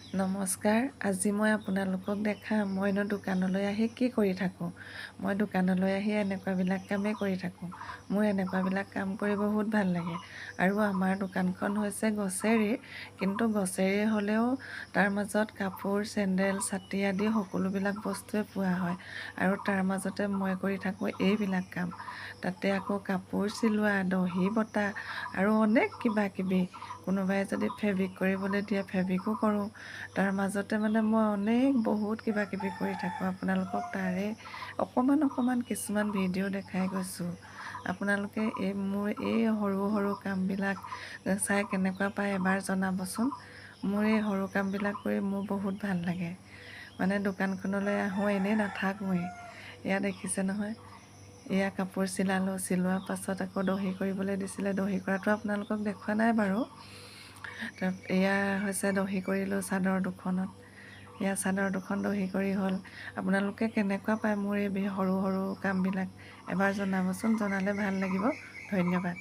নমস্কাৰ, আজি মই আপোনালোকক দেখাম মইনো দোকানলৈ আহি কি কৰি থাকোঁ। মই দোকানলৈ আহি এনেকুৱাবিলাক কামেই কৰি থাকোঁ। মোৰ এনেকুৱাবিলাক কাম কৰি বহুত ভাল লাগে। আৰু আমাৰ দোকানখন হৈছে গ্ৰচেৰীৰ, কিন্তু গ্ৰচেৰী হ'লেও তাৰ মাজত কাপোৰ, চেণ্ডেল, ছাতি আদি সকলোবিলাক বস্তুৱে পোৱা হয়। আৰু তাৰ মাজতে মই কৰি থাকোঁ এইবিলাক কাম। তাতে আকৌ কাপোৰ চিলোৱা, দহি বটা আৰু অনেক কিবা কিবি। কোনোবাই যদি ফেব্ৰিক কৰিবলৈ দিয়ে, ফেব্ৰিকো কৰোঁ। তাৰ মাজতে মানে মই অনেক বহুত কিবা কিবি কৰি থাকোঁ। আপোনালোকক তাৰে অকণমান অকণমান কিছুমান ভিডিঅ' দেখাই গৈছোঁ। আপোনালোকে এই মোৰ এই সৰু সৰু কামবিলাক চাই কেনেকুৱা পায়, এবাৰ জনাবচোন। মোৰ এই সৰু কামবিলাক কৰি মোৰ বহুত ভাল লাগে। মানে দোকানখনলৈ আহোঁ, এনেই নাথাকোঁৱেই। এয়া দেখিছে নহয়, এয়া কাপোৰ চিলালোঁ। চিলোৱাৰ পাছত আকৌ দহি কৰিবলৈ দিছিলে। দহি কৰাটো আপোনালোকক দেখুওৱা নাই বাৰু। এয়া হৈছে, দহি কৰিলোঁ চাদৰ দুখনত। এয়া চাদৰ দুখন দহি কৰি হ'ল। আপোনালোকে কেনেকুৱা পায় মোৰ এই সৰু সৰু কামবিলাক, এবাৰ জনাবচোন। জনালে ভাল লাগিব। ধন্যবাদ।